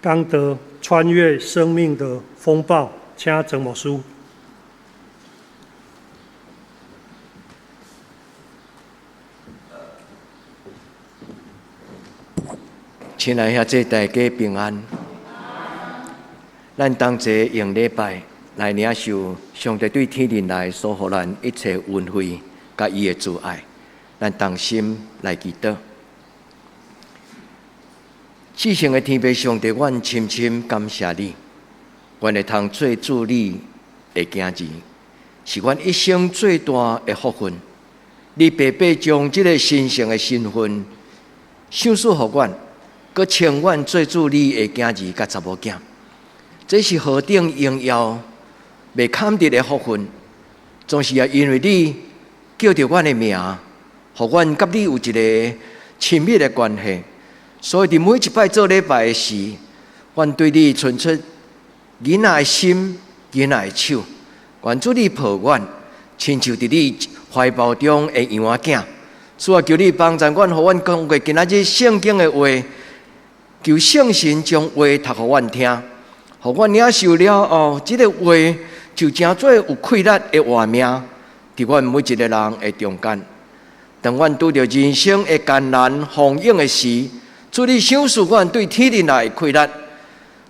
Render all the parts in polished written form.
講道穿越生命的風暴，請曾牧師。親愛兄弟大家平安。咱同齊用禮拜來領受上帝對天頂來所予咱一切恩惠佮伊的慈愛，咱同心來祈禱。至聖的天父上帝，阮深深感謝你，阮會通做主你的囝兒，是阮一生最大的福分。你白白將這个神聖的身份賞賜予阮，閣稱阮做主你的囝兒佮查某囝，這是何等榮耀、袂堪得的福分！總是也因為你叫著阮的名，予阮佮你有一个親密的關係。所以，佇每一擺做禮拜的時，阮對你伸出囡仔的心、囡仔的手，願主你抱阮，親像佇你懷抱中的羊仔囝。主啊，求你幫助阮，予阮講過今仔日聖經的話，求聖神將話讀予阮聽，予阮領受了後，這个話就成做有氣力的活命，佇阮每一个人的中間。當阮拄著人生的艱難風湧的時，主你賞賜阮對天頂來的氣力，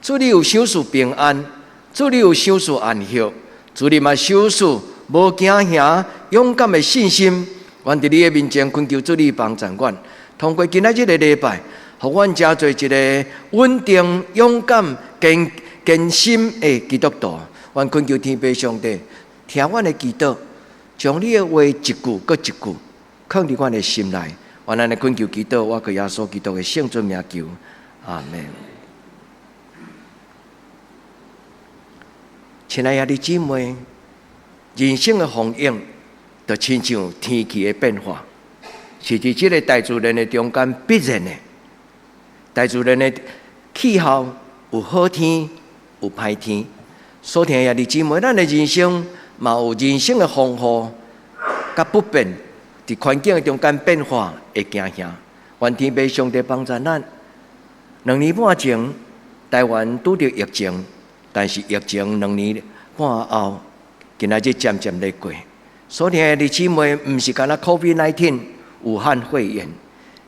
主你有賞賜平安，主你有賞賜安息，主你嘛賞賜無驚嚇、勇敢的信心。阮佇你的面前懇求主你幫助阮，通過今仔日的禮拜，予阮成做一个穩定、勇敢、堅堅心的基督徒。阮懇求天父上帝，聽阮的祈禱，將你的話一句閣一句囥佇阮的心內。阮按呢懇求祈禱，我靠耶穌基督的聖尊名求，阿門。親愛的兄弟姊妹，人生的風湧，就親像天氣的變化，是佇這个大自然的中間必然的。大自然的氣候有好天，有歹天。所聽的兄弟姊妹，咱的人生嘛有人生的風雨，佮不便。佇環境的中間變化會驚嚇，願天父上帝幫助咱。2年半前，台灣拄著疫情，但是疫情2年半後，今仔日漸漸咧過。所聽的姊妹，毋是干焦 COVID-19 武漢肺炎，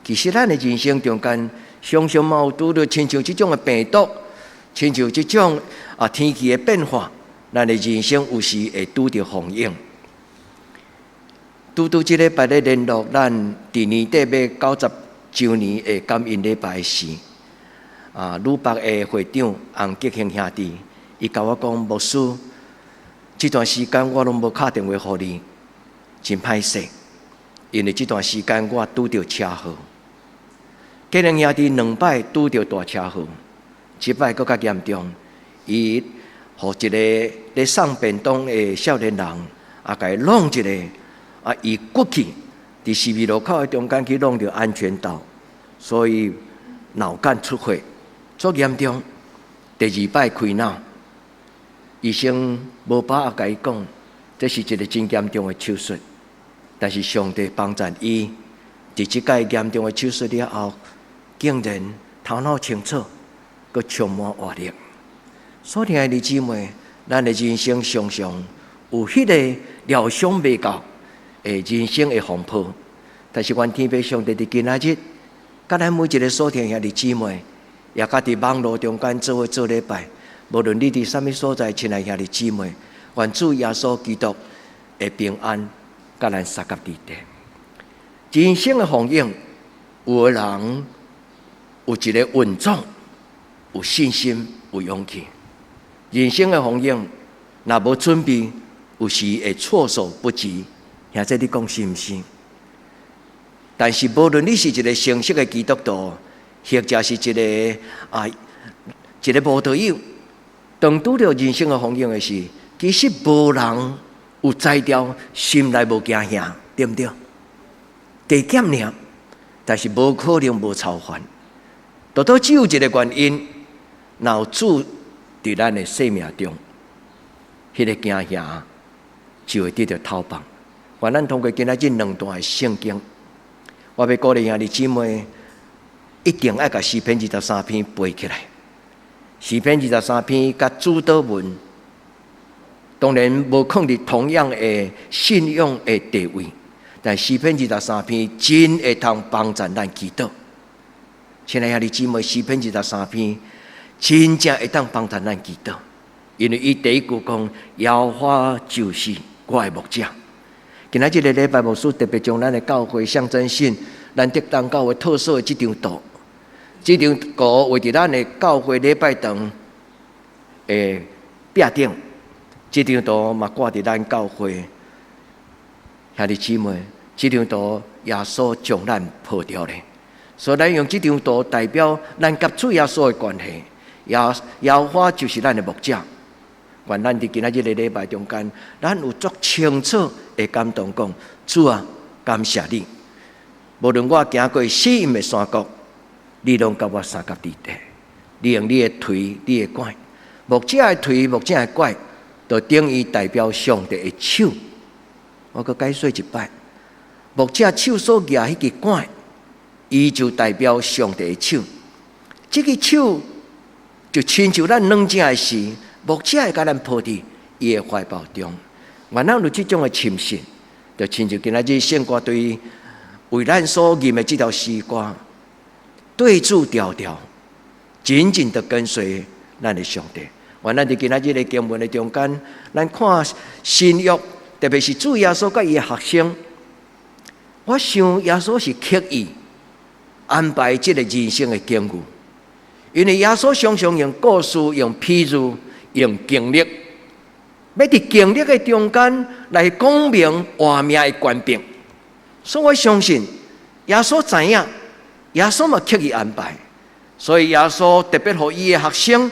其實咱的人生中間，常常嘛有拄著親像這種的病毒，親像這種啊天氣的變化，咱的人生有時會拄著風湧。拄拄這禮拜咧聯絡咱佇年底欲90週年的感恩禮拜時，啊，魯北的會長洪吉興兄弟，伊共我講，牧師，這段時間我攏無敲電話予你，真歹勢，因為這段時間我拄著車禍。吉興兄弟兩擺拄著大車禍，這擺閣較嚴重，伊予一个咧送便當的少年人，啊，共伊挵一下。啊！伊骨氣佇十字路口的中間去挵著安全島，所以腦幹出血，足嚴重。第二擺開腦，醫生無把握共伊講，這是一个真嚴重的手術。但是上帝幫助伊，佇這擺嚴重的手術了後，竟然頭腦清楚，閣充滿活力。所聽的姊妹，咱的人生常常有彼个料想袂到的人生的風波，但是願天父上帝佇今仔日，佮咱每一个所聽兄弟姊妹，也佮佇網路中間做伙做禮拜，無論你佇啥物所在，親愛兄弟姊妹，願主耶穌基督的平安佮咱相佮佇底。人生的風湧，有的人有一个穩重，有信心，有勇氣。人生的風湧，若無準備，有時會措手不及。兄弟，你講是毋是？但是無論你是一个成熟的基督徒，或者是一个啊一个無道友，當拄著人生的風湧的時，其實無人有才調，心內無驚嚇，對毋對？加減爾，但是無可能無操煩。獨獨只有一个原因，若有主佇咱的生命中，彼个驚嚇就會得著透放。願咱通過今仔日兩段的聖經，我欲鼓勵兄弟姊妹，一定愛共詩篇23篇背起來。詩篇二十三篇佮主禱文，當然無囥佇同樣的信仰的地位，但詩篇二十三篇真會通幫助咱祈禱。親愛兄弟姊妹，詩篇二十三篇真正會當幫助咱祈禱，因為伊第一句講：耶和華就是我的牧者。今仔這個禮拜牧師特別將咱的教會象徵性，咱竹東教會特色的這張圖，這張圖畫佇咱的教會禮拜堂的壁頂，這張圖嘛掛佇咱教會兄弟姊妹，這張圖耶穌將咱抱著咧，所以咱用這張圖代表咱佮主耶穌的關係。耶和華就是咱的牧者。願咱佇今仔日個禮拜中間，咱有足清楚的感動講：主啊，感謝你。無論我行過死蔭的山谷，你攏佮我相佮佇咧。你用你的槌，你的拐，牧者的槌，牧者的拐，就等於代表上帝的手。我閣解說一擺，牧者手所舉彼支拐，伊就代表上帝的手。這个手就親像咱軟正的時，牧者會共咱抱佇伊的懷抱中。願咱有這種的深信，就親像今仔日聖歌隊為咱所吟的這條詩歌，對主牢牢，緊緊的跟隨咱的上帝。願咱佇今仔日的經文的中間，咱看新約，特別是主耶穌佮伊的學生，我想耶穌是刻意安排這個人生的境遇，因為耶穌常常用故事、用譬喻、用經歷，欲佇經歷的中間來講明活命的權柄。所以我相信耶穌知影，耶穌嘛刻意安排，所以耶穌特別予伊的學生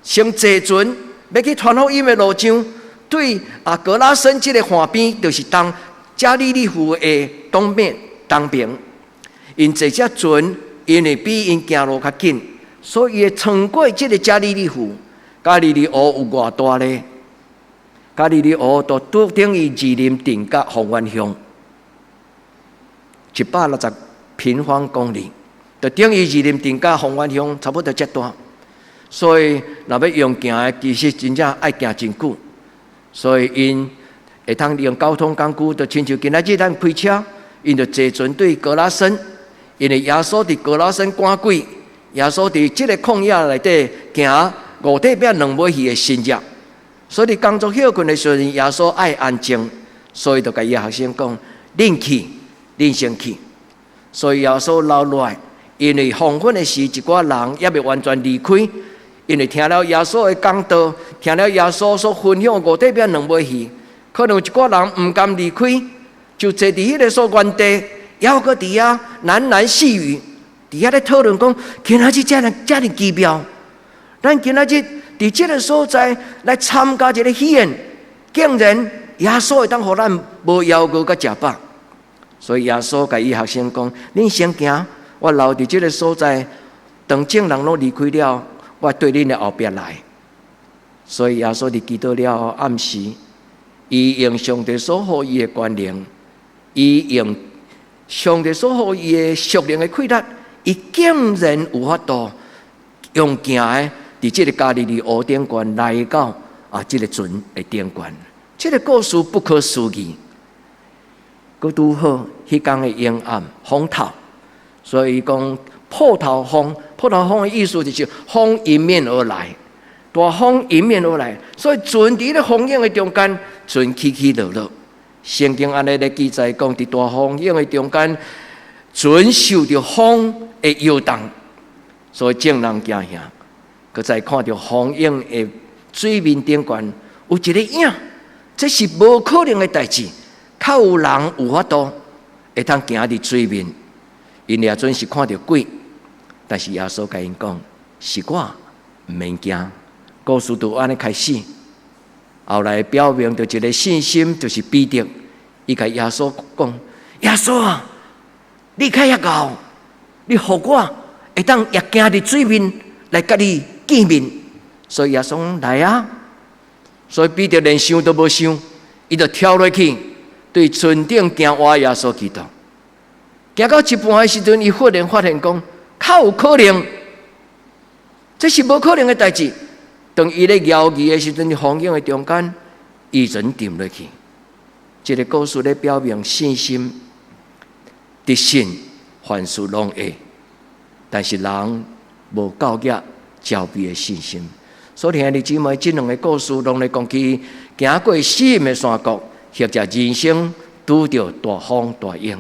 先坐船，欲去傳福音的路上，對啊格拉森這個岸邊，就是當加利利湖的東面東邊，𪜶坐這船，因為比𪜶行路較緊，所以會穿過這個加利利湖。加利利湖有偌大咧？加利利湖就拄等於二林鎮佮豐原鄉160平方公里，就等於二林鎮佮豐原鄉差不多遮大。所以若欲用行的，其實真正愛行真久。所以𪜶會通利用交通工具，就親像今仔日咱開車，𪜶就坐船對格拉森，因為耶穌佇格拉森趕鬼，耶穌佇這个曠野內底行五塊餅兩尾魚的神蹟，所以佇工作歇睏的時陣，耶穌愛安靜，所以就共伊學生講：恁去，恁先去。所以耶穌留落來，因為黃昏的時，一寡人猶未完全離開，因為聽了耶穌的講道，聽了耶穌所分享五塊餅兩尾魚，可能有一寡人毋甘離開，就坐佇彼个所原地，猶閣佇遐喃喃細語，佇遐咧討論講：今仔日遮爾遮爾奇妙，咱今仔日佇這个所在來參加這个喜宴，竟然耶穌會當予咱無枵餓佮食飽。所以耶穌共伊學生講：恁先行，我留佇這个所在，等眾人攏離開了，我對恁的後壁來。所以耶穌佇祈禱了後，暗時，伊用上帝所予伊的權能，伊用上帝所予伊的屬靈的氣力，伊竟然有法度用行的，佇這个加利利湖頂懸來到啊這个船的頂懸，這个故事不可思議。閣拄好，彼工的陰暗風透，所以講破頭風，破頭風的意思就是風迎面而來，大風迎面而來，所以船佇咧風湧的中間，船起起落落。聖經按呢咧記載講，佇大風湧的中間，船受著風的搖動，所以眾人驚嚇。閣再看著風湧的水面頂懸有一个影，這是無可能的代誌。較有人有法度會通行佇水面，𪜶也準是看著鬼，但是耶穌共𪜶講：是我，毋免驚。故事就按呢開始。後來表明著一个信心，就是彼得，伊共耶穌講：耶穌啊，你較遐𠢕，你予我會當也行佇水面來佮你見面。所以耶穌講來啊！所以彼得連想都無想，伊就跳落去。對船頂行倚耶穌基督，行到一半的時陣，伊忽然發現講，較有可能這是無可能的代誌。當伊咧搖魚的時陣，風湧的中間，伊船沉落去。這个故事咧表明信心，得信凡事攏會，但是人無夠額焦慮的信心。所以兄弟姊妹，這兩个故事攏咧講起行過死蔭的山谷，或者人生拄著大風大湧。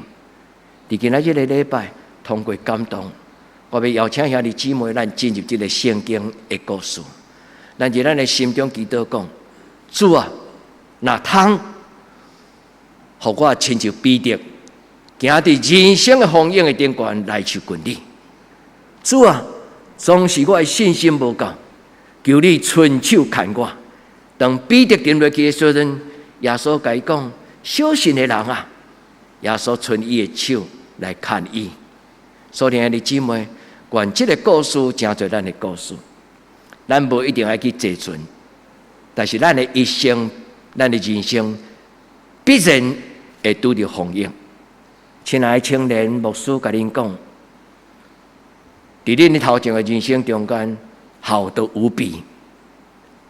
佇今仔這个禮拜，通過感動，我欲邀請兄弟姊妹，咱進入這个聖經的故事。咱佇咱的心中祈禱講：主啊，若通，予我親像彼得，行佇人生的風湧的頂懸來親近你。主啊，總是我的信心無夠，求你伸手牽我。當彼得沉落去的時陣，耶穌共伊講：小信的人啊！耶穌伸伊的手來牽伊。所以兄弟姊妹，願這个故事成做咱的故事。咱無一定愛去坐船，但是咱的一生，咱的人生必然會拄著風湧。親愛的青年牧師共恁講，佇恁的頭前的人生中間，好得無比；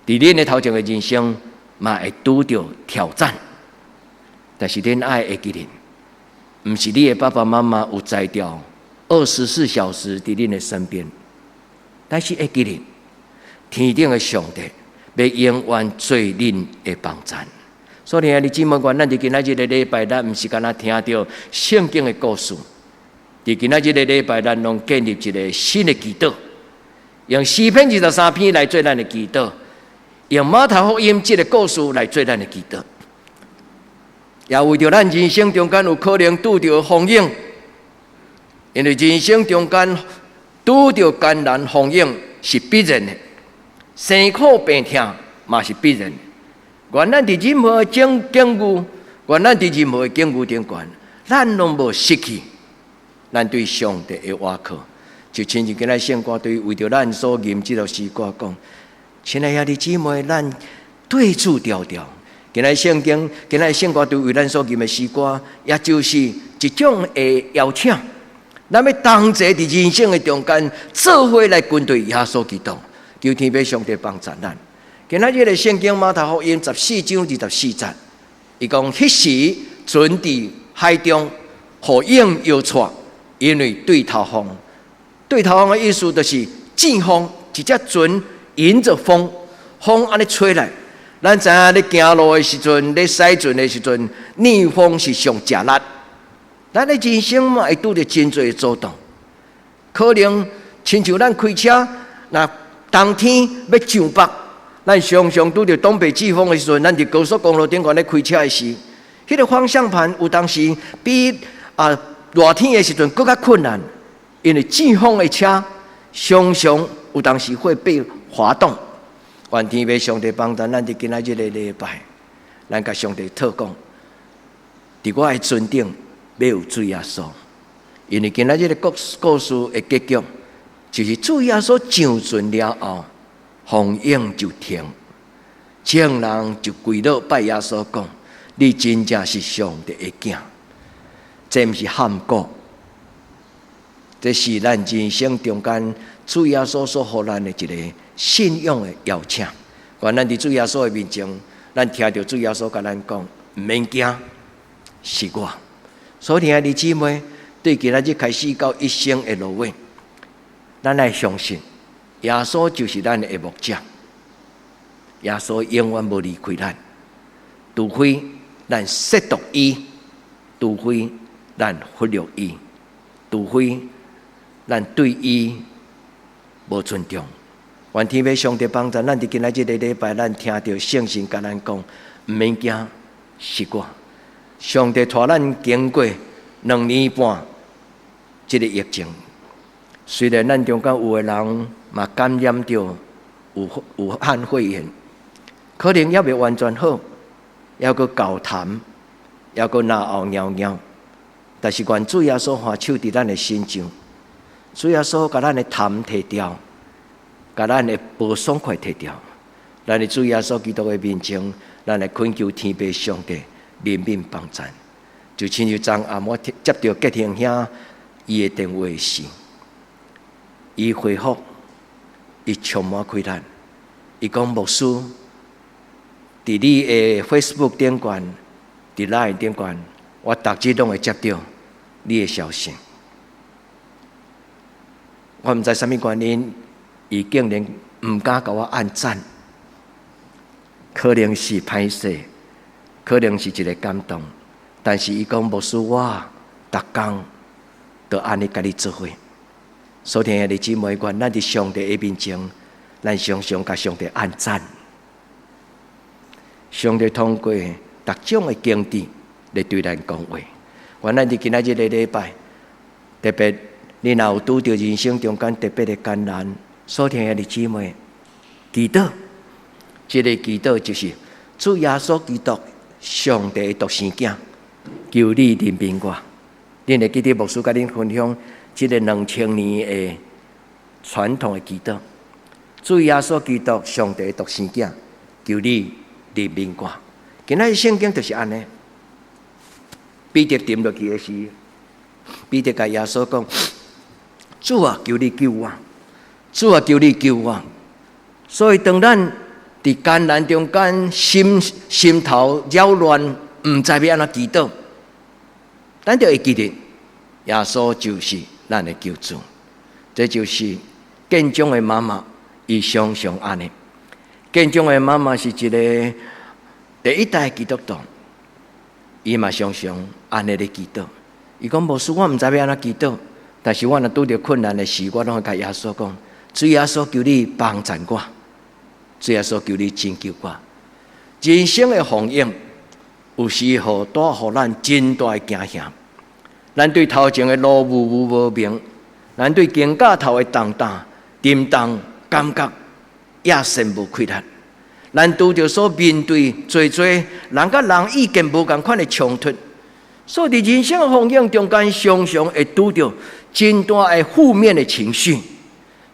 佇恁的頭前的人生，嘛會拄著挑戰。但是恁愛會記得，毋是你的爸爸媽媽有才調，24小時佇恁的身邊。但是會記得，天頂的上帝欲永遠做恁的幫贊。所以兄弟姊妹，願咱佇今仔日个禮拜，咱毋是干焦聽著聖經的故事。佇今仔日個禮拜，咱攏建立一个新的祈禱，用詩篇23篇來做咱的祈禱，用馬太福音這个故事來做咱的祈禱。也為著咱人生中間有可能拄著風湧，因為人生中間拄著艱難風湧是必然的，生苦病痛嘛是必然的。願咱佇任何境境遇，願咱佇任何境遇頂懸，咱攏無失去咱對上帝的倚靠。就親像今仔聖歌隊為著咱所吟這首詩歌講，親愛兄弟姊妹，咱對主牢牢。今仔聖經，今仔聖歌隊為咱所吟的詩歌，也就是一種的邀請。咱欲同齊佇人生的中間，做伙來跟隨耶穌基督，求天父上帝幫助咱。今仔日的聖經馬太福音14章24節，伊講彼時船佇海中，予湧搖掣，因為對頭風。對頭風的意思就是正風，一隻船迎著風，風按呢吹來。咱知影咧行路的時陣，咧駛船的時陣，逆風是上食力。咱的人生嘛會拄著真濟阻擋，可能親像咱開車，若冬天欲上北，咱常常拄著東北季風的時陣，咱佇高速公路頂懸咧開車的時，彼个方向盤有當時比熱天的時陣閣較困難，因為季風的車常常有當時會被滑動。願天父上帝幫助咱佇今仔日个禮拜，咱共上帝禱講，佇我的船頂欲有主耶穌，因為今仔日个故事的結局，就是主耶穌上船了後，風湧就停，眾人就跪落拜耶穌講：你真正是上帝的囝，這毋是譀古，這是咱人生中間主耶穌所予咱的一个信仰的邀請。願咱佇主耶穌的面前，咱聽著主耶穌共咱講：毋免驚，是我。所以兄弟姊妹，對今仔日開始到一生的落尾，咱愛相信耶穌就是咱的牧者，耶穌永遠無離開咱，除非咱褻瀆伊，除非咱忽略伊，除非咱對伊無尊重。願天父上帝幫助咱佇今仔這個禮拜，咱聽著聖神共咱講，毋免驚，是我。上帝帶咱經過2年半這个疫情，雖然咱中間有的人嘛感染著武漢肺炎，可能猶未完全好，猶閣𠢕痰，猶閣嚨喉朒朒，但是願主耶穌按手佇咱的身上，主耶穌共咱的痰提掉，共咱的無爽快提掉。咱佇主耶穌基督的面前，咱來懇求天父上帝憐憫幫助。就親像昨暗我接著杰興兄伊的電話時，伊回覆，伊充滿氣力。伊講牧師，佇你的 Facebook 頂懸，佇 Line 頂懸，我逐日攏會接著你的消息。我毋知啥物原因，伊竟然毋敢共我按讚，可能是歹勢，可能是一个感動。但是伊講牧師，我逐工都按呢共你做伙。所以兄弟姊妹，願咱佇上帝的面前，咱常常共上帝按讚。上帝通過逐種的經節來對咱講話。願咱佇今仔日的禮拜，特別你若有拄著人生中間特別的艱難，所聽兄弟姊妹，祈禱，這个祈禱就是主耶穌基督，上帝的獨生囝，求你憐憫我。恁會記得牧師共恁分享這个2000年的傳統的祈禱。主耶穌基督，上帝的獨生囝，求你憐憫我。今仔日聖經就是按呢。彼得沉落去的時，彼得共耶穌講：主啊，求你救我！主啊，求你救我！所以當咱佇艱難中間，心心頭擾亂，毋知欲按怎祈禱，咱就會記得耶穌就是咱的救主。這就是建中的媽媽，伊常常按呢。建中的媽媽是一个第一代基督徒，伊嘛常常按呢咧祈禱。伊講牧師，我毋知欲按怎祈禱，但是我若拄著困難的時，我攏會共耶穌講：主耶穌，求你幫贊我；主耶穌，求你拯救我。人生的風雨，有時候帶予咱真大的驚嚇。咱對頭前的路霧霧無明，咱對肩胛頭的重擔、沉重感覺也甚無氣力。咱拄著所面對濟濟人佮人意見無仝款的衝突，所以佇人生的風景中間，常常會拄著真大的負面的情緒。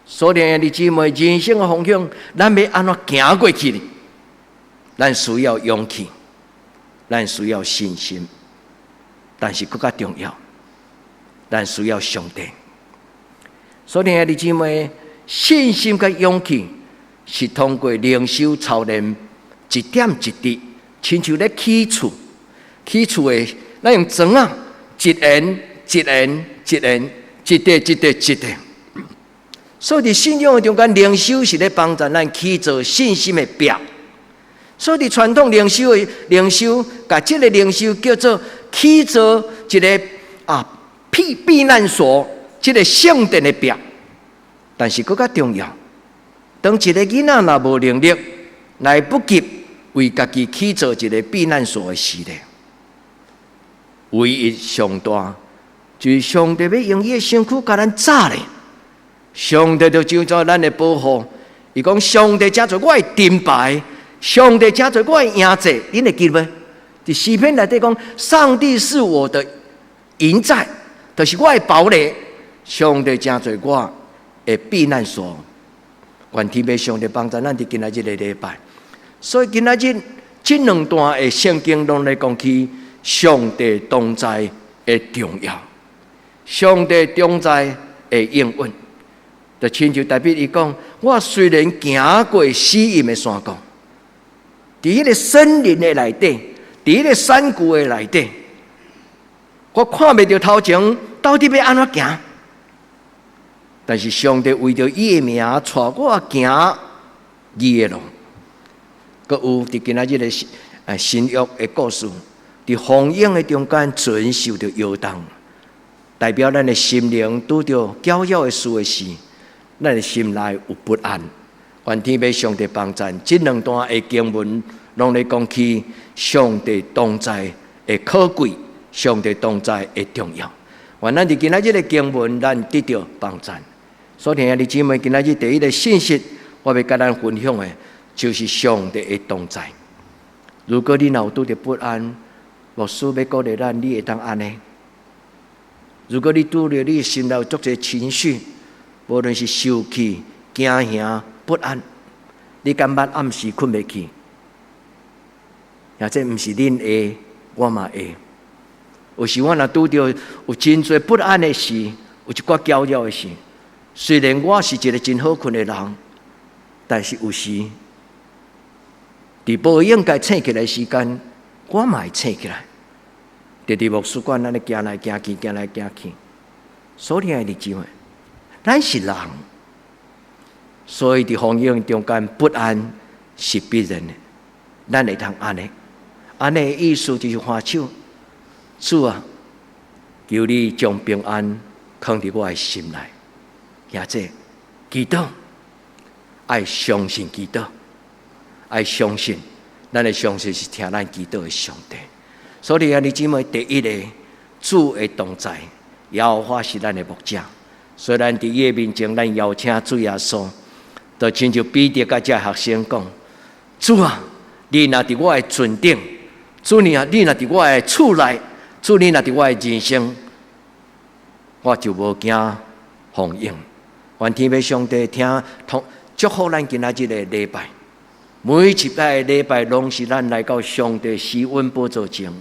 所以，兄弟姊妹，人生的風景，咱欲按怎行過去呢？咱需要勇氣，咱需要信心，但是閣較重要，咱需要上帝。所以，兄弟姊妹，信心佮勇氣是通過靈修操練，一點一滴，親像咧起厝，起厝的，咱用磚仔，一緣一緣一緣，一塊一塊一塊。所以，佇信仰的中間，靈修是咧幫助咱起造信心的壁。所以，佇傳統靈修的靈修，共這个靈修叫做起造一个避難所，這个聖殿的壁。但是，閣較重要，當一个囡仔若無能力，來不及為家己起造一个避難所的時咧，唯一上大就是上帝欲用伊的身軀共咱紮咧。上帝就成做咱的保護。伊講上帝成做我的盾牌，上帝成做我的營寨，恁會記無？佇詩篇內底講，上帝是我的營寨，就是我的堡壘。上帝成做我的避難所。願天父上帝幫助咱佇今仔日的禮拜。所以今仔日這兩段的聖經攏咧講起上帝同在的重要，上帝同在的應允。就親像大衛伊講，我雖然行過死蔭的山谷，佇彼个森林的內底，佇彼个山谷的內底，我看袂著頭前到底欲按怎行。但是上帝為著伊的名，帶我行義的路。閣有佇今仔日的新約的故事，佇風湧的中間，船受著搖動，代表咱的心靈拄著攪擾的事的時，咱的心內有不安。願天父上帝幫贊，這兩段的經文攏咧講起上帝同在的可貴，上帝同在的重要。願咱佇今仔日的經文，咱得著幫贊。所以，兄弟姊妹，今仔日第一个信息，我欲共咱分享的，就是上帝的同在。如果你若有拄著不安，牧師欲鼓勵咱，你會當按呢。如果你拄著你心內有足濟情緒，無論是受氣、驚嚇、不安，你感覺暗時睏袂去，或者毋是恁會，我嘛會。有時我若拄著有真濟不安的事，有一寡攪擾的事，雖然我是一个真好睏的人，但是有時，佇無應該醒起來時間，我嘛會醒起來。佇牧師館，咱咧行來行去，行來行去。所以兄弟姊妹，咱是人，所以佇風湧中間不安是必然的。咱會通按呢，按呢的意思就是還手，主啊，求你將平安囥佇我的心內。兄弟，祈禱，愛相信祈禱，愛相信，咱的相信是聽咱祈禱的上帝。所以兄弟姊妹，第一个主的同在，耶和華是咱的牧者。雖然佇伊的面前，咱邀請主耶穌，就親像彼得佮這學生講：主啊，你若佇我的船頂，主你啊，你若佇我的厝內，主你若佇我的人生，我就無驚風湧。願天父上帝聽同祝福咱今仔日的禮拜，每一擺禮拜攏是咱來到上帝施恩寶座前。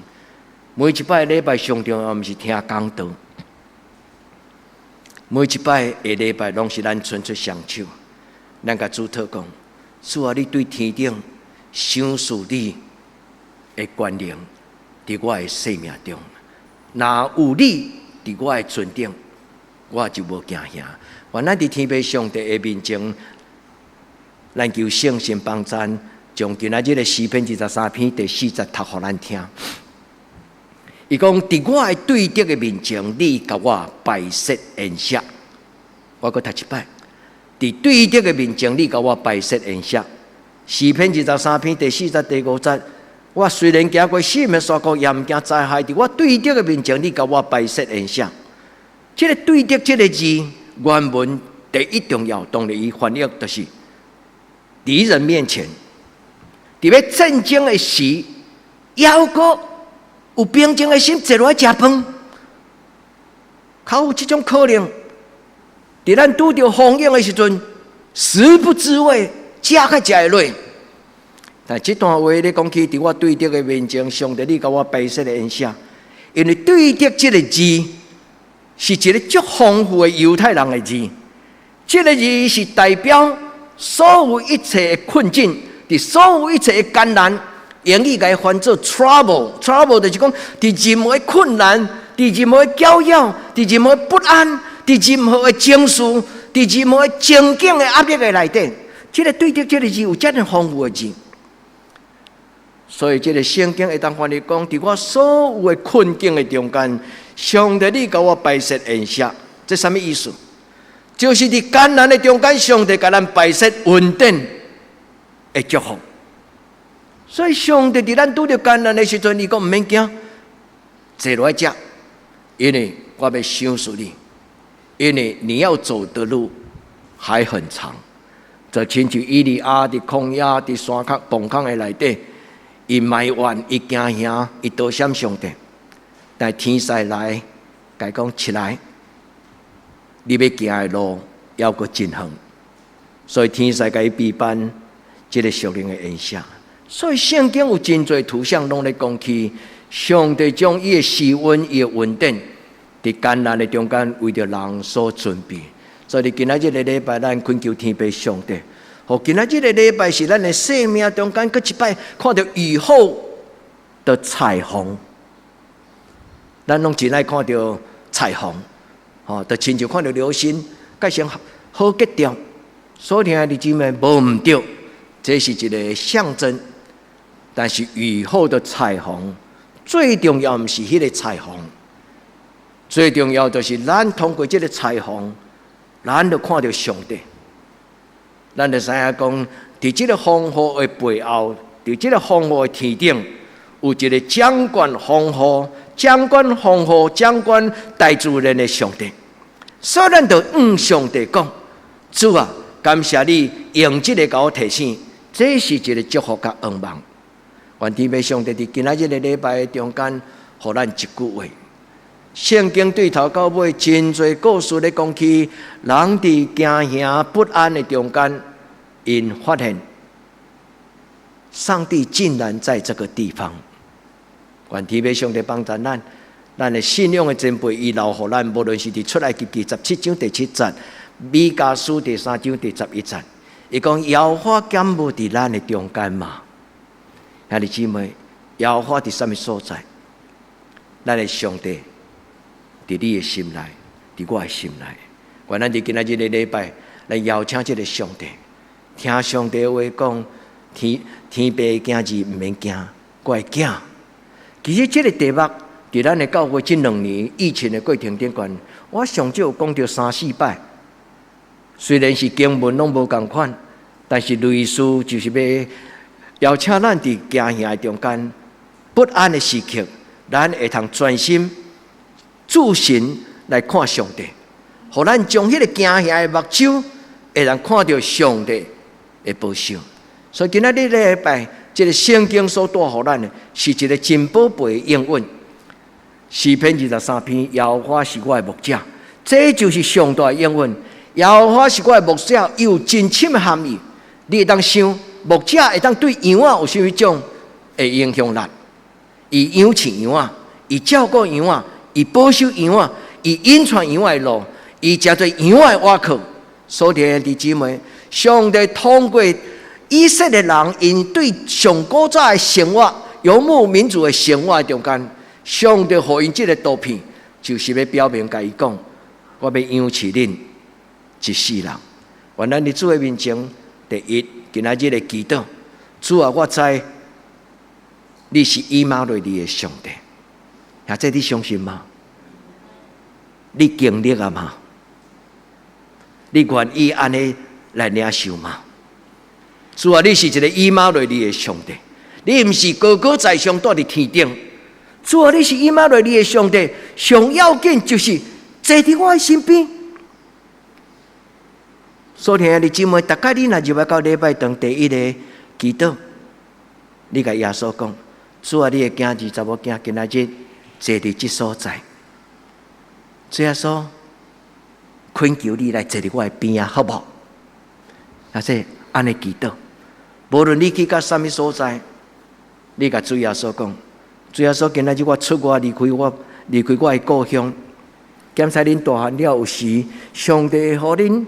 每一擺禮拜上重要，毋是聽講道。每一擺的禮拜攏是咱伸出雙手，咱共主禱講：主啊，你對天頂賞賜你的權能，佇我的生命中，若有你佇我的船頂，我就無驚嚇。願咱佇天父上帝的面前，咱求聖神幫咱，將今仔日的詩篇23篇第四節讀予咱聽。伊講：佇我的對敵的面前，你共我擺設筵席。我閣讀一擺。佇對敵的面前，你共我擺設筵席。詩篇二十三篇第四節、第五節。我雖然行過死蔭的山谷，也毋驚災害。佇我對敵的面前，你共我擺設筵席。這个對敵這个字，原文第一重要，當然伊翻譯就是敵人面前。佇欲戰爭的時，猶閣有平靜的心坐落來食飯，較有這種可能。佇咱拄著風湧的時陣，食不知味，食較食會落。但這段話咧講起，佇我對敵的面前，上帝你共我擺設的筵席，因為對敵這个字是一个足豐富的猶太人的字，這个字是代表所有一切的困境，佇所有一切的艱難，英語共伊翻做 trouble，trouble 就是講佇任何的困難，佇任何的攪擾，佇任何的不安，佇任何的情緒，佇任何的情境的壓力的內底，這个對敵這个字有遮爾豐富的字。所以，這个聖經會當翻譯講，佇我所有的困境的中間，上帝你共我擺設筵席，這啥物意思？就是佇艱難的中間，上帝共咱擺設恩典的祝福。所以，上帝佇咱拄著艱難的時陣，伊講毋免驚，坐落來食，因為我欲賞賜你，因為你要走的路還很長。就親像以利亞佇曠野、佇山崁、墓坑的內底。伊埋怨，伊驚嚇，伊躲閃上帝。但天使來，共伊講起來，你欲行的路猶閣真遠，所以天使共伊備辦這个屬靈的宴席。所以聖經有真濟圖像，攏咧講起上帝將伊的施恩、伊的恩典，佇艱難的中間為著人所準備。所以今仔日个禮拜，咱懇求天父上帝。予今仔日个禮拜是咱的生命中間，閣一擺看著雨後的彩虹。咱攏真愛看著彩虹，吼，就親像看著流星，蓋成好格調。所以兄弟姊妹無毋對，這是一个象徵。但是雨後的彩虹，最重要毋是彼个彩虹，最重要就是咱通過這个彩虹，咱就看著上帝。咱就知影講，佇這个風雨的背後，佇這个風雨的天頂，有一个掌管風雨、掌管風雨、掌管大自然的上帝。所以咱就向上帝講：主啊，感謝你用這个共我提醒，這是一个祝福佮仰望。願天父上帝佇今仔日个禮拜的中間，予咱一句話。聖經對頭到尾真濟故事咧講起，人佇驚嚇不安的中間，𪜶發現上帝竟然在這個地方。願天父上帝幫助咱，咱的信仰的前輩，伊留予咱，無論是佇出埃及記17章第7節，彌迦書第3章第11節，伊講耶和華敢無佇咱的中間嗎？兄弟姊妹，耶和華佇啥物所在？咱的上帝佇你的心內，佇我的心內。願咱佇今仔日的禮拜來邀請這个上帝，聽上帝話講，天天父的囝兒毋免驚，我的囝。其實這个題目，佇咱的教會這2年疫情的過程頂懸，我上少有講著三四擺。雖然是經文攏無仝款，但是類似就是欲邀請咱佇驚嚇的中間，不安的時刻，咱會通專心注神來看上帝，予咱將彼个驚嚇的目睭，會通看著上帝的保守。所以今仔日禮拜，這个聖經所帶予咱的，是一个真寶貝的應允。詩篇23篇，耶和華是我的牧者，這就是上帝的應允。耶和華是我的牧者，伊有真深的含義。你會當想，牧者會當對羊仔有啥物種的影響力？伊養飼羊仔，伊照顧羊仔，伊保守羊仔，伊引帶羊仔的路，伊成做羊仔的倚靠。所以兄弟姊妹，上帝通過以色列人，𪜶對上古早的生活、游牧民族的生活中間，上帝予𪜶這个圖片，就是欲表明共伊講，我欲養飼恁一世人。願咱佇主的面前，第一，今仔日的祈禱，主啊，我知你是以馬內利的上帝，啊，這你相信嗎？你經歷了嗎？你願意按呢來領受嗎？主啊，你是一个以馬內利的上帝，你毋是高高在上，蹛佇天頂。主啊，你是以馬內利的上帝，上要緊就是坐佇我的身邊。所以兄弟姊妹，逐擺你若入來到禮拜堂第一个祈禱，你共耶穌講：主啊，你的囝兒查某囝今仔日坐佇這所在，主耶穌懇求你來坐佇我的邊仔，好無？啊，這按呢祈禱，無論你去到啥物所在，你共主耶穌講：主耶穌，今仔日我出外離開我的故鄉，檢查恁大漢了，有時上帝會予恁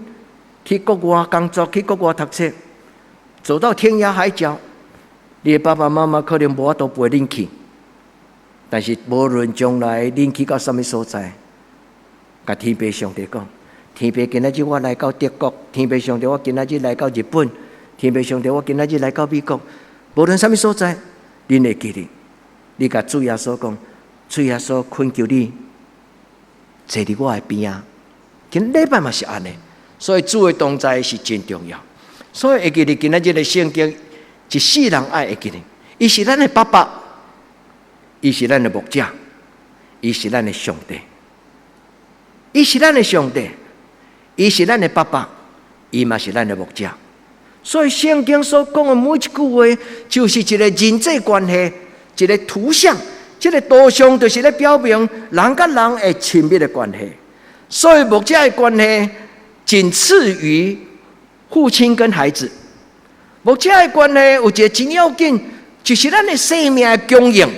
去國外工作，去國外讀冊，走到天涯海角，你的爸爸媽媽可能無法度陪恁去，但是無論將來恁去到啥物所在，共天父上帝講：天父，今仔日我來到德國；天父上帝，我今仔日來到日本；天父上帝，我今仔日來到美國。無論啥物所在，恁會記得，你共主耶穌講：主耶穌懇求你坐佇我的邊仔。今禮拜嘛是按呢，所以主的同在是真重要。所以會記得今仔日的聖經，一世人愛會記得，伊是咱的爸爸，伊是咱的牧者，伊是咱的上帝，伊是咱的上帝，伊是咱的爸爸，伊嘛是咱的牧者。所以聖經所講的每一句話，就是一个人際關係，一个圖像。這个圖像就是咧表明人佮人的親密的關係。所以牧者的關係僅次於父親跟孩子。牧者的關係有一个真要緊，就是咱的生命的供應，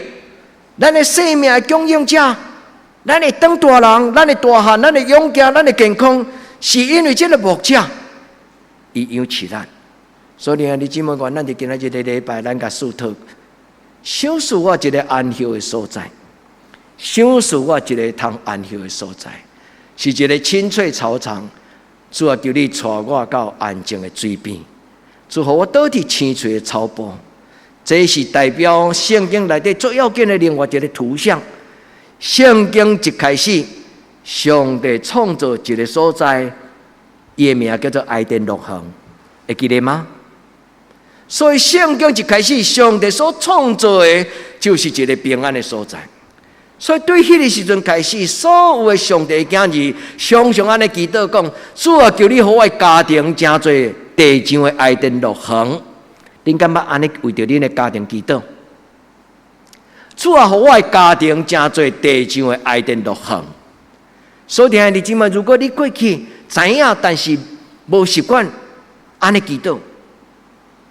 咱的生命的供應者，咱會長大人，咱會大漢，咱的勇健，咱的健康，是因為這个牧者，伊養飼咱。所以兄弟姊妹，願咱佇今仔日个禮拜，咱共主禱，賞賜我一个安歇的所在，賞賜我一个通安歇的所在，是一个青翠草場。主啊，求你帶我到安靜的水邊，主予我倒佇青翠的草埔。這是代表聖經內底最要緊的另外一个圖像。聖經一開始，上帝創造一個所在，伊的名叫做伊甸樂園，會記得嗎？所以聖經一開始，上帝所創造的，就是一个平安的所在。所以對彼个時陣開始，所有的上帝囝兒，常常按呢祈禱講：主啊，求你予我的家庭成做地上的伊甸樂園。恁敢捌按呢為著恁的家庭祈禱？主啊，予我的家庭成做地上的伊甸樂園。所以，兄弟姊妹，如果你過去知影，但是無習慣按呢祈禱，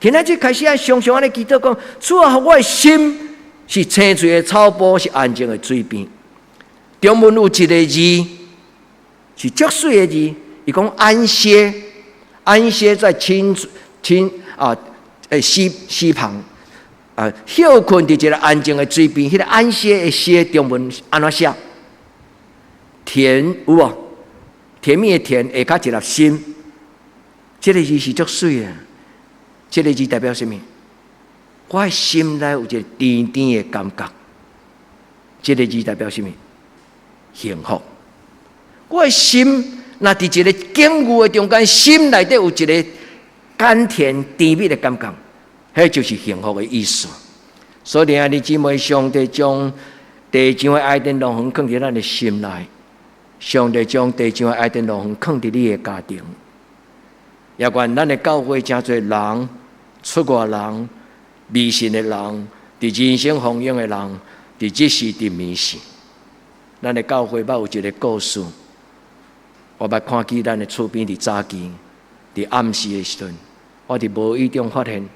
今仔日開始愛常常按呢祈禱講：主啊，予我的心是青翠的草埔，是安靜的水邊。中文有一个字是足媠的字，伊講安歇，安歇在青親啊，欸詩詩旁啊，歇睏佇一个安靜的水邊，彼個安歇的歇中文按怎寫？甜有無？甜蜜的甜下跤一粒心，這个字是足媠的。這个字代表啥物？我的心內有一個甜甜的感覺。這个字代表啥物？幸福。我的心若佇一个境遇的中間，心內底有一个甘甜甜蜜的感覺，彼就是幸福的意思。所以，兄弟姊妹，上帝將地上的伊甸樂園囥佇咱的心內，上帝將地上的伊甸樂園囥佇你的家庭。也願咱的教會誠濟人，出外人、迷信的人、佇人生豐盈的人，佇日時佇暝時，咱的教會捌有一个故事。我捌看見咱的厝邊佇早期，佇暗時的時陣，我佇無意中發現，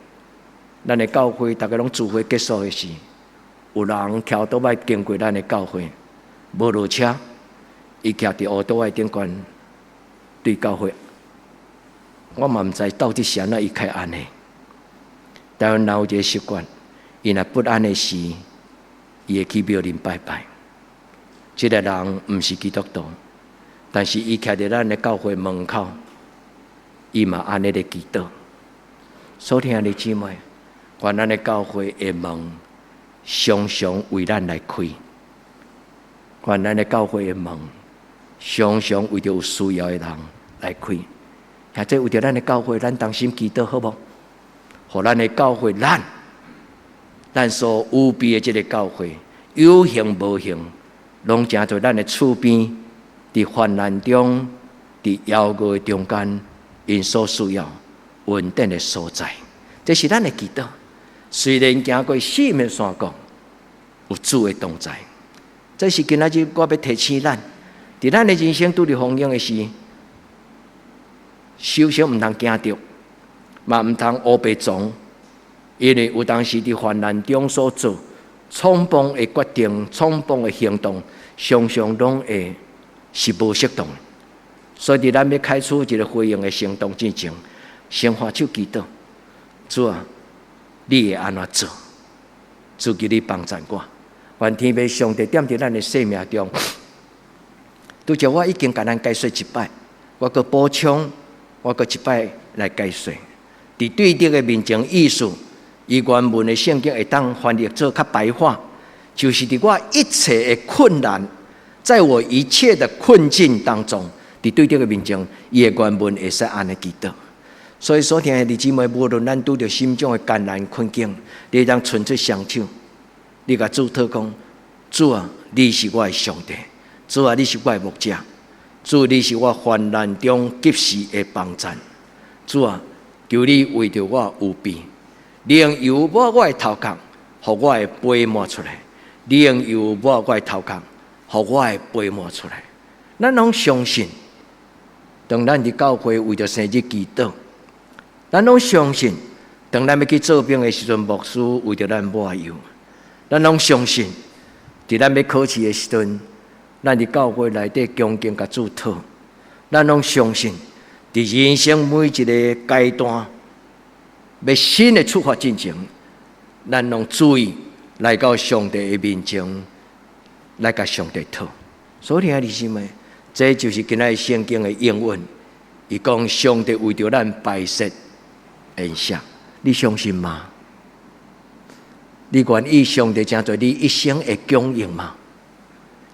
咱的教會逐家攏聚會結束的時，有人騎歐多擺經過咱的教會，無落車，伊徛佇烏多仔頂懸對教會，我嘛毋知到底是按怎伊開按呢。台灣人有一个習慣，伊若不安的時，伊會去廟裡拜拜。這个人毋是基督徒，但是伊徛佇咱的教會門口，伊嘛按呢咧祈禱。所以兄弟姊妹，願咱的教會的門常常為咱來開。願咱的教會的門常常為著有需要的人來開。或者為著咱的教會，咱同心祈禱好無？予咱的教會，咱所預備的這个教會，有形無形，攏成做咱的厝邊，佇患難中、佇憂鬱的中間，𪜶所需要穩定的所在。這是咱的祈禱。雖然行過死蔭山谷，有主的同在。這是今仔日我欲提醒咱，佇咱的人生拄著風險的時，首先毋通驚著，嘛毋通烏白傱，因為有當時佇患難中所做衝動的決定、衝動的行動，常常攏會是無適當。所以，佇咱欲開始一个回應的行動之前，先揮手祈禱，主啊，你會按怎做？主求你幫贊我，願天父上帝踮佇咱的生命中。拄才我已經共咱解說一擺，我閣補充，我閣一擺來解說。佇對敵的面前，意思，伊原文的聖經會當翻譯做較白話，就是佇我一切的困難，在我一切的困境當中，佇對敵的面前，伊的原文會使按呢祈禱。所以，所聽的弟姊妹，無論咱拄著啥物種的艱難困境，你會當伸出雙手，你共主禱講：主啊，你是我的上帝；主啊，你是我的牧者；主，你是我患難中及時的幫贊。主啊，求你為著我預備，你用油抹我的頭殼，予我的杯滿出來；你用油抹我的頭殼，予我的杯滿出來。咱攏相信，當咱佇教會為著生日祈禱，咱攏相信，當咱欲去做兵的時陣，牧師為著咱抹油。咱攏相信，佇咱欲考試的時陣，咱佇教會內底恭敬共主禱。咱攏相信，佇人生每一个階段，欲新的出發進前，咱攏注意來到上帝的面前，來共上帝討。所以兄弟姊妹，這就是今仔日聖經的應允。伊講上帝為著咱擺設筵席，你相信嗎？你願意上帝成做你一生的供應嗎？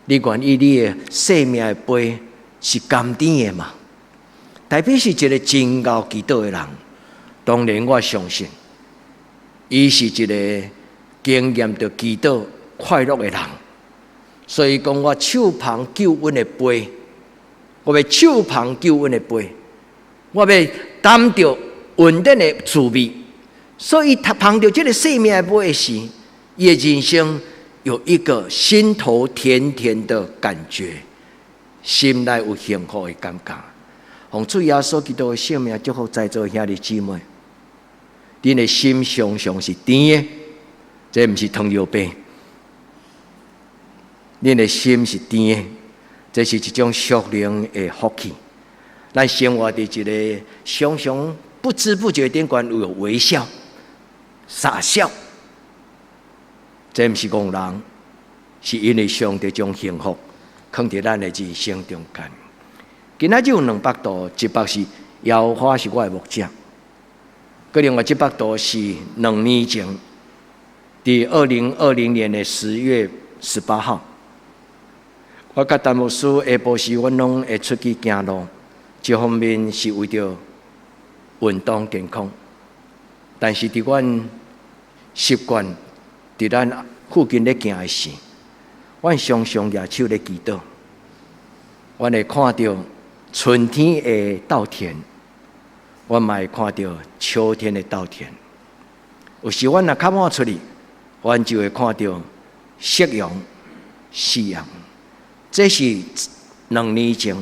你願意你的生命的杯是甘甜的嗎？大衛是一个真𠢕祈禱的人，當然我相信，伊是一个經驗著祈禱快樂的人。所以講，我手捧救恩的杯，我欲手捧救恩的杯，我欲擔著恩典的滋味。所以，他捧著這个生命的杯時，伊的人生有一個心頭甜甜的感覺，心內有幸福的感覺。奉主耶穌基督的聖名祝福在座兄弟姊妹，恁的心常常是甜的，這毋是糖尿病。恁的心是甜的，這是一種屬靈的福氣。咱生活佇一个常常不知不覺頂懸有微笑、傻笑。這毋是戇人，是因為上帝將幸福囥佇咱的人生中間。今仔日有兩幅圖，一幅是姚花是我的牧者，閣另外這幅圖是2年前，佇2020年的10月18號，我佮陳牧師下晡時，阮攏會出去行路，一方面是為著運動健康，但是佇阮習慣佇咱附近咧行的時，阮常常舉手咧祈禱，阮會看著春天的稻田，阮嘛會看著秋天的稻田。有時阮若較晚出去，阮就會看著夕陽、夕陽。這是2年前，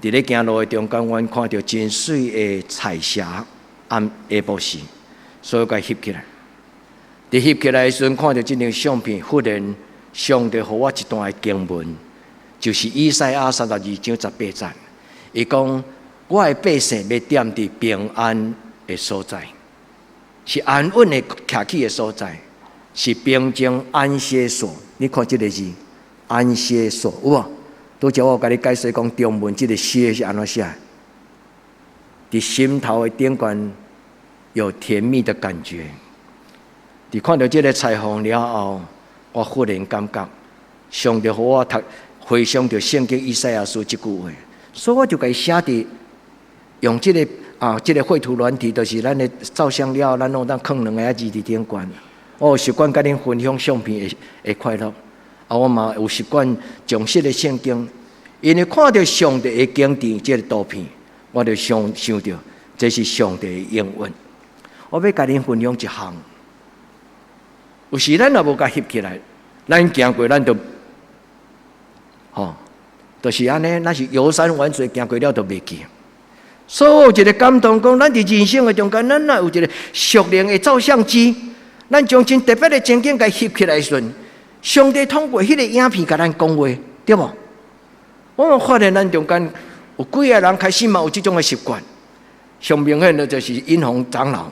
佇咧行路的中間，阮看著真媠的彩霞，暗下晡時，所以共翕起來。佇翕起來的時陣，看著這張相片，忽然上帝予我一段的經文，就是以賽亞32章18節。伊講：我的百姓欲踮佇平安的所在，是安穩的徛起的所在，是平靜安歇所。你看這个字，安歇所有無？拄才我有共你解釋講中文這个歇是按怎寫？佇心頭的頂懸有甜蜜的感覺。佇看著這个彩虹了後，我忽然感覺上帝予我讀回想著聖經以賽亞書這句話，所以我就共伊寫佇用這个啊，這个繪圖軟體，就是咱的照相了後，咱攏當囥兩个字佇頂懸。我有習慣共恁分享相片的的快樂，啊，我嘛有習慣將這个聖經，因為看著上帝的景致這个圖片，我就想想著這是上帝的應允。我欲共恁分享一項，有時咱若無共翕起來，咱行過咱就，吼，就是按呢，咱是遊山玩水，行過了就袂記。所以有一个感動，講咱佇人生的中間，咱若有一个屬靈的照相機，咱將真特別的情景共翕起來時陣，上帝通過彼个影片共咱講話，對無？我發現咱中間有幾个人開始嘛有這種的習慣，上明顯的就是尹紅長老，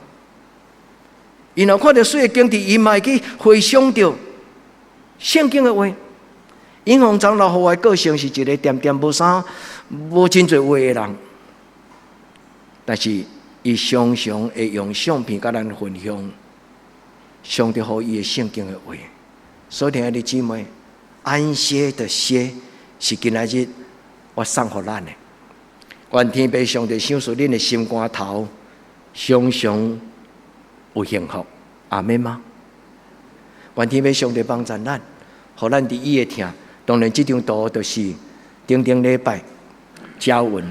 伊若看著媠的景致，伊嘛會去回想著聖經的話。尹紅長老予我的個性是一个恬恬無啥無真濟話的人，但是伊常常會用相片共咱分享上帝予伊的聖經的話。所以，親愛的姊妹，安歇的歇是今仔日我送予咱的。願天父上帝賞賜恁的心肝頭，常常有幸福，阿們嗎？願天父上帝幫助咱，予咱佇伊的疼。當然，這張圖就是頂頂禮拜嘉文。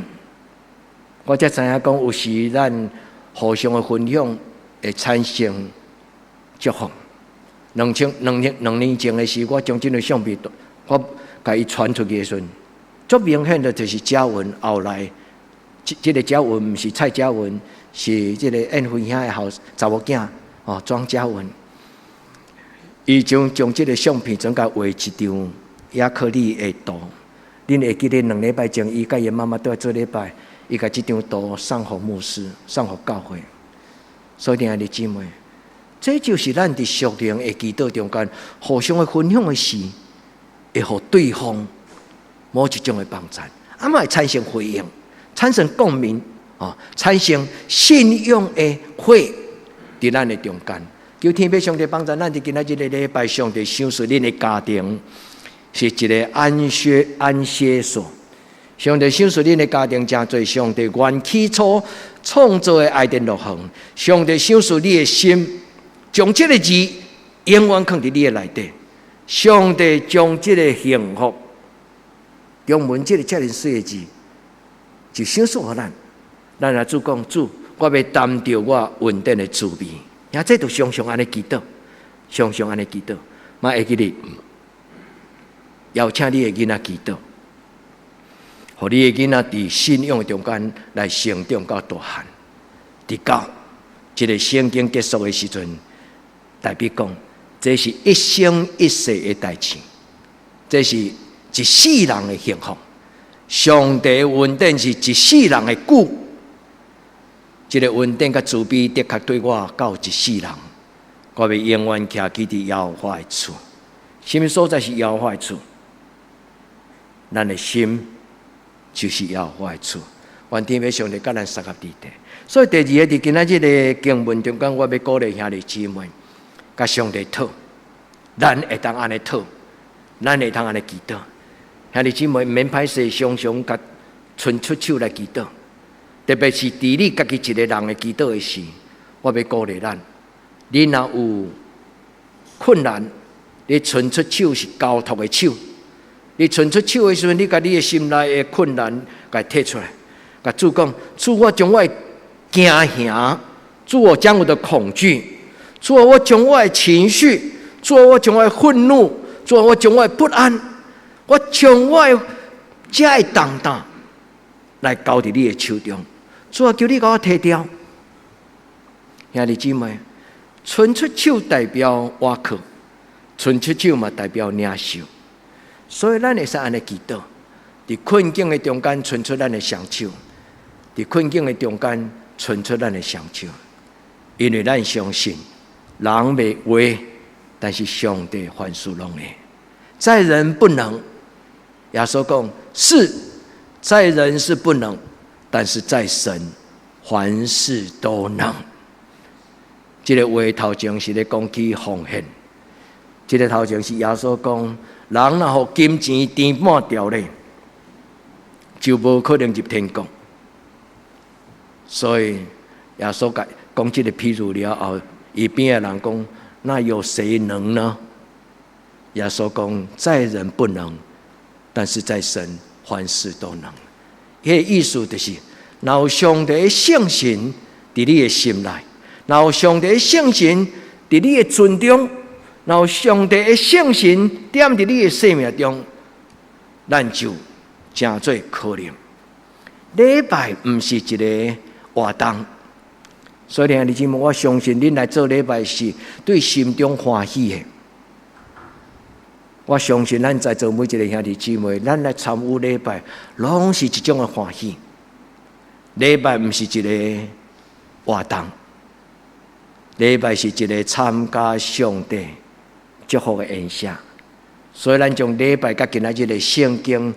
我才知影講，有時咱互相的分享會產生祝福。兩千兩年2年前的時，我將這張相片我共伊傳出去的時陣，足明顯的就是嘉文後來，這這个嘉文毋是蔡嘉文，是這个燕飛兄的後查某囝哦，莊嘉文。伊將將這个相片轉共畫一張亞克力的圖。恁會記得2禮拜前，伊佮伊媽媽綴來做禮拜，伊共這張圖送予牧師，送予教會。所以，親愛的姊妹，這就是咱佇屬靈的祈禱中間互相的分享的時，會予對方某一種的幫助，啊嘛會產生回應，產生共鳴，哦，產生信仰的火佇咱的中間。求天父上帝幫助咱佇今仔這个禮拜，上帝賞賜恁的家庭是一个安歇安歇所。上帝賞賜恁的家庭，成做上帝原起初創造的伊甸樂園。上帝賞賜你的心，將這个字永遠囥佇你的內底。上帝將這个幸福，中文這个遮爾媠的字，就賞賜予咱。咱來主講主，我欲擔著我恩典的滋味。啊，這就常常按呢祈禱，常常按呢祈禱，嘛會記得邀請你的囡仔祈禱，予你的囡仔佇信仰中間來成長到大漢。直到這个聖經結束的時陣，代表講，這是一生一世的代誌，這是一世人的幸福。上帝恩典是一世人的久。這个恩典佮慈悲的確對我到一世人，我欲永遠徛起佇耶和華的厝。啥物所在是耶和華的厝？咱的心就是耶和華的厝。願天父上帝佮咱相佮佇佇。所以第二个，佇今仔日的經文中間，我欲鼓勵兄弟姊妹，共上帝討，咱會當按呢討，咱會當按呢祈禱。兄弟姊妹，毋免歹勢，常常共伸出手來祈禱。特別是佇你家己一个人的祈禱的時，我欲鼓勵咱。你若有困難，你伸出手是交託的手。你伸出手的時陣，你共你的心內的困難共提出來，共主講：主，我將我的驚嚇，主，我將我的恐懼，主，我將我的情緒，主，我將我的憤怒，主，我將我的不安，我將我的這个重擔來交佇你的手中。主啊，求你共我提掉。兄弟姊妹，伸出手代表倚靠，伸出手嘛代表領受。所以咱會使按呢祈禱，佇困境的中間伸出咱的雙手，佇困境的中間伸出咱的雙手，因為咱相信人袂會，但是上帝凡事攏會。在人不能，耶穌講是在人是不能，但是在神凡事都能。這个話頭前是咧講起奉獻，這个頭前是耶穌講，人若予金錢填滿牢咧，就無可能入天國。所以耶穌講講這个譬喻了後，伊邊仔的人講：那有誰能呢？耶穌講：在人不能，但是在神凡事都能。彼个意思就是，若有上帝的聖神佇你的心內，若有上帝的聖神佇你的船中，若有上帝的聖神踮佇你的生命中，咱就成做可能。禮拜毋是一个活動，所以兄弟姊妹，我相信恁來做禮拜是對心中歡喜的。我相信咱在座每一个兄弟姊妹，咱來參與禮拜，攏是一種的歡喜。禮拜毋是一个活動，禮拜是一个參加上帝祝福的宴席。所以咱將禮拜佮今仔日的聖經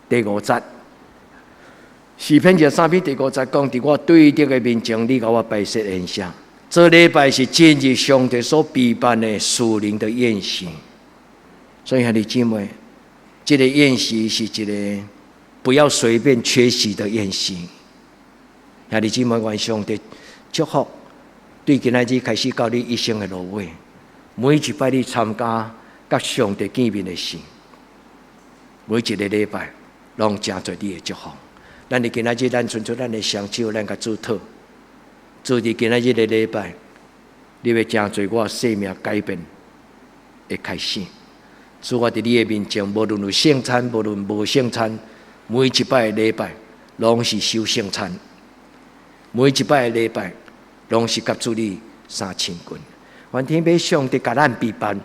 第五節，詩篇23篇第五節講：佇我對敵的面前，你共我擺設宴席。這禮拜是進入上帝所備辦的屬靈的宴席。所以兄弟姊妹，這个宴席是一个不要隨便缺席的宴席。兄弟姊妹，願上帝祝福，對今仔日開始到你一生的落尾，每一擺你參加佮上帝見面的時，每一个禮拜攏成做你的祝福。咱佇今仔日，咱伸出咱的雙手，咱共主討。主，佇今仔日的禮拜，你欲成做我生命改變的開始。主，我佇你的面前，無論有聖餐，無論無聖餐，每一擺的禮拜，攏是守聖餐。每一擺的禮拜，攏是佮主你相親近。願天父上帝共咱備辦。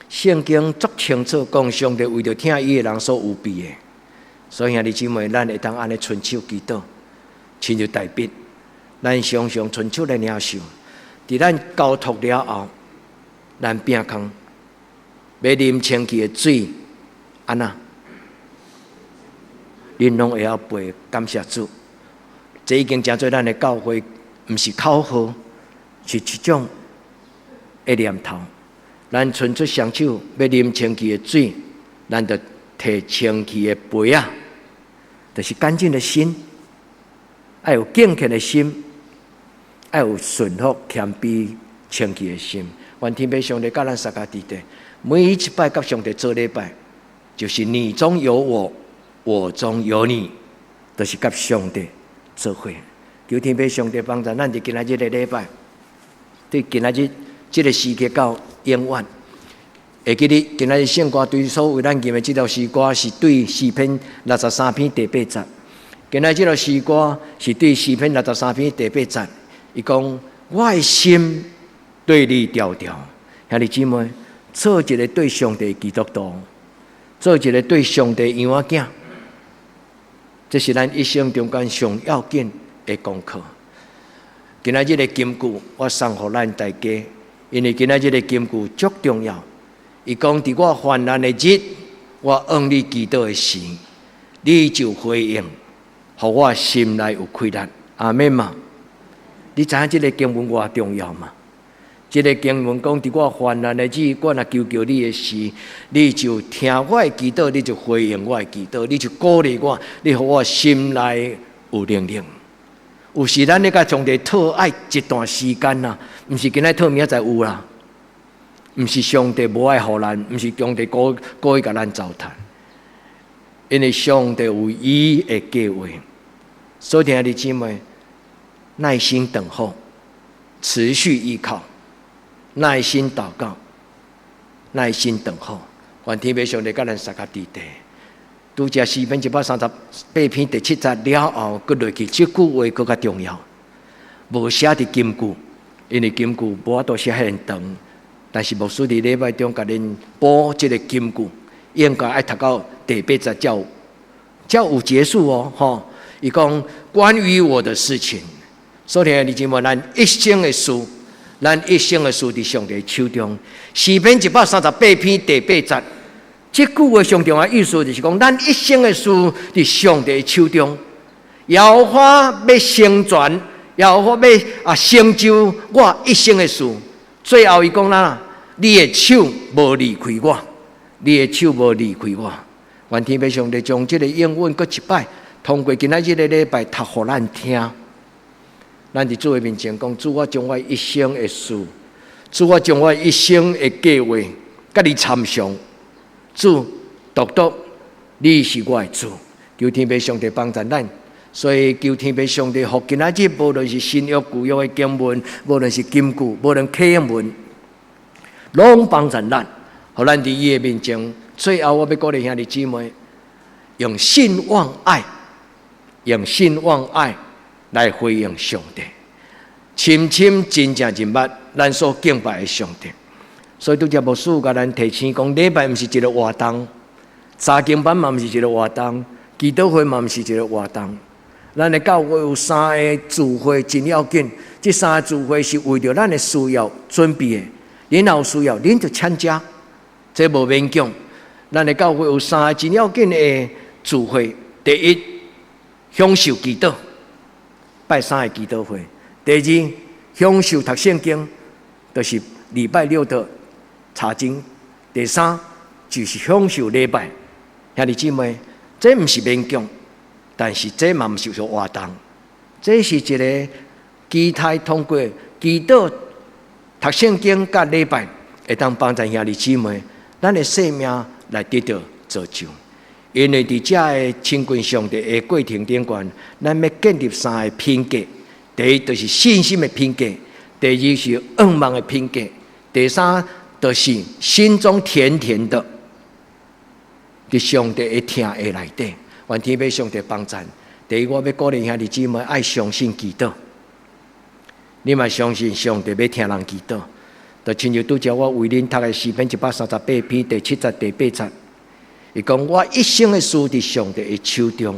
聖經足清楚講，上帝為著疼伊的人所預備的。所以兄弟姊妹，咱會當按呢伸手祈禱，親像大衛，咱常常伸手來領受。佇咱交託了後，咱摒空欲啉清氣的水，按怎？恁攏會曉背，感謝主。這已經成做咱的教會，毋是口號，是一種的念頭。咱伸出雙手欲啉清氣的水，咱就提清氣的杯仔，就是乾淨的心，愛有敬虔的心，愛有順服謙卑清氣的心。願天父上帝佮咱相佮佇佇，每一擺佮上帝做禮拜，就是你中有我，我中有你，就是佮上帝做伙。求天父上帝幫助咱佇今仔日的禮拜，對今仔日這个時刻到永遠。會記得今仔日聖歌隊所為咱吟的這條詩歌，是對詩篇63篇第八節。今仔日這條詩歌是對詩篇六十三篇第八節。伊講：我的心對你牢牢，兄弟姊妹，做一个對上帝的基督徒，做一个對上帝的羊仔囝，這是咱一生中間上要緊的的功課。今仔日的金句，我送予咱大家，因為今仔日的金句足重要。伊講：佇我患難的日，我向你祈禱的時，你就回應，予我心內有氣力。阿們嗎？你知影這个經文偌重要嗎？這个經文講：佇我患難的日，我若求求你的時，你就聽我的祈禱，你就回應我的祈禱，你就鼓勵我，你予我心內有力量。有時咱咧共上帝討愛一段時間啦，毋是今仔討明仔載有啦，毋是上帝無愛予咱，毋是上帝故意共咱糟蹋，因為上帝有伊的計劃。所以兄弟姊妹，耐心等候，持續依靠，耐心禱告，耐心等候。願天父上帝佮咱相佮佇地。拄才詩篇138篇第七節了後，閣落去，這句話閣較重要。無寫佇金句，因為金句無法度寫遐長。但是牧師佇禮拜中共恁補這个金句，應該愛讀到第八節才有結束哦，吼！伊講關於我的事情，所以兄弟姊妹，咱一生的事，咱一生的事佇上帝手中。詩篇138篇第八節，這句話上重要意思就是講，咱一生的事佇上帝手中。耶和華欲成全，耶和華欲成就我一生的事。最後伊講啦，你的手無離開我，你的手無離開我。願天父上帝將這个應允閣一擺，通過今仔日个禮拜讀予咱聽。咱佇主的面前講，主，我將我一生的事，主，我將我一生的計劃，佮你參詳。主，獨獨你是我的主，求天父上帝幫助咱。所以求天父上帝，予今仔日無論是新約舊約的經文，無論是金句，無論啟應文，攏幫助咱，予咱佇伊的面前。最後，我欲鼓勵兄弟姊妹，用信望愛，用信望愛來回應上帝，深深真正認捌咱所敬拜的上帝。所以拄才牧師共咱提醒講，禮拜毋是一个活動，查經班嘛毋是一个活動，祈禱會嘛毋是一个活動。咱的教會有三个聚會真要緊，這三個聚會是為著咱的需要準備的。恁若有需要，恁就參加，這無勉強。咱的教會有三个真要緊的聚會：第一，享受祈禱，拜三的祈禱會；第二，享受讀聖經，就是禮拜六的查經；第三，就是享受禮拜。兄弟姊妹，這毋是勉強，但是這嘛毋是說活動，這是一个期待通過祈禱、讀聖經佮禮拜，會當幫助兄弟姊妹，咱的生命來得著造就。因為佇這个親近上帝的過程頂懸，咱欲建立三个品格：第一，就是信心的品格；第二是仰望的品格；第三，就是心中甜甜的，佇上帝的疼的內底。願天父上帝幫助。第一，我欲鼓勵兄弟姊妹愛相信祈禱。你嘛相信上帝欲聽人祈禱，就親像拄才我為恁讀的詩篇138篇第七節、第八節，伊講我一生的事佇上帝的手中，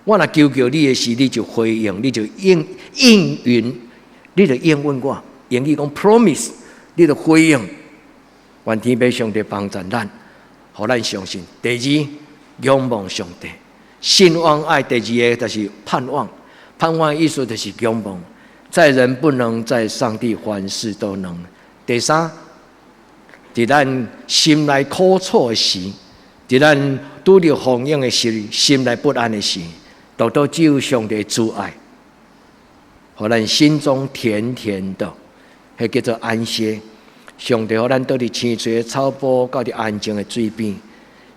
我若求求你的時，你就回應，你就應允，你就應允我。英語講 promise，你就回應。願天父上帝幫助咱，予咱相信。第二，仰望上帝，信望愛。第二个就是盼望，盼望意思就是仰望。在人不能，在上帝凡事都能。第三，佇咱心內苦楚的時，佇咱拄著風湧的時，心內不安的時，獨獨只有上帝慈愛，予咱心中甜甜的，彼叫做安歇。上帝予咱倒佇青翠的草埔，到佇安靜的水邊。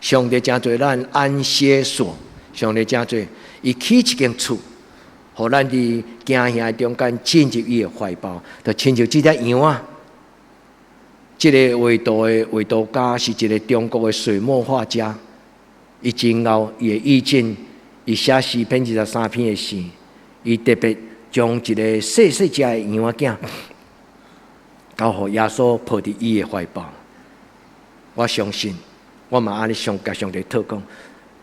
上帝成做咱安歇所，上帝成做伊起一間厝，予咱佇驚嚇中間進入伊的懷抱，就親像這隻羊仔。這个畫圖的畫圖家是一个中國的水墨畫家，伊真𠢕伊的意境，伊寫詩篇23篇的時，伊特別將一个細細隻的羊仔囝交予耶穌抱佇伊的懷抱。我相信，我嘛按呢想共上帝討講，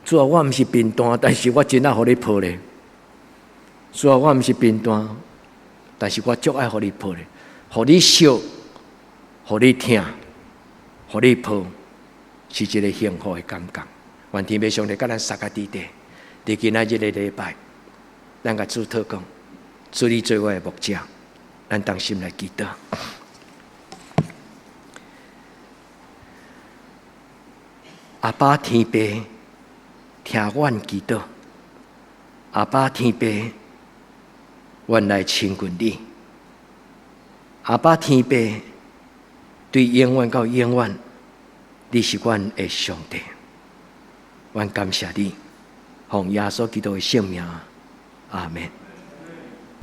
主啊，我毋是貧惰，但是我真愛予你抱咧。雖然我毋是貧惰，但是我足愛予你抱咧，予你惜，予你疼，予你抱，是一个幸福的感覺。願天父上帝佮咱相佮佇咧，佇今仔日的禮拜，咱共主禱告，主你做我的牧者，咱同心來祈禱。阿爸天父，聽阮祈禱。阿爸天父，阮來親近你。阿爸天父，對永遠到永遠，你是阮的上帝。阮感謝你，奉耶穌基督的聖名，阿們。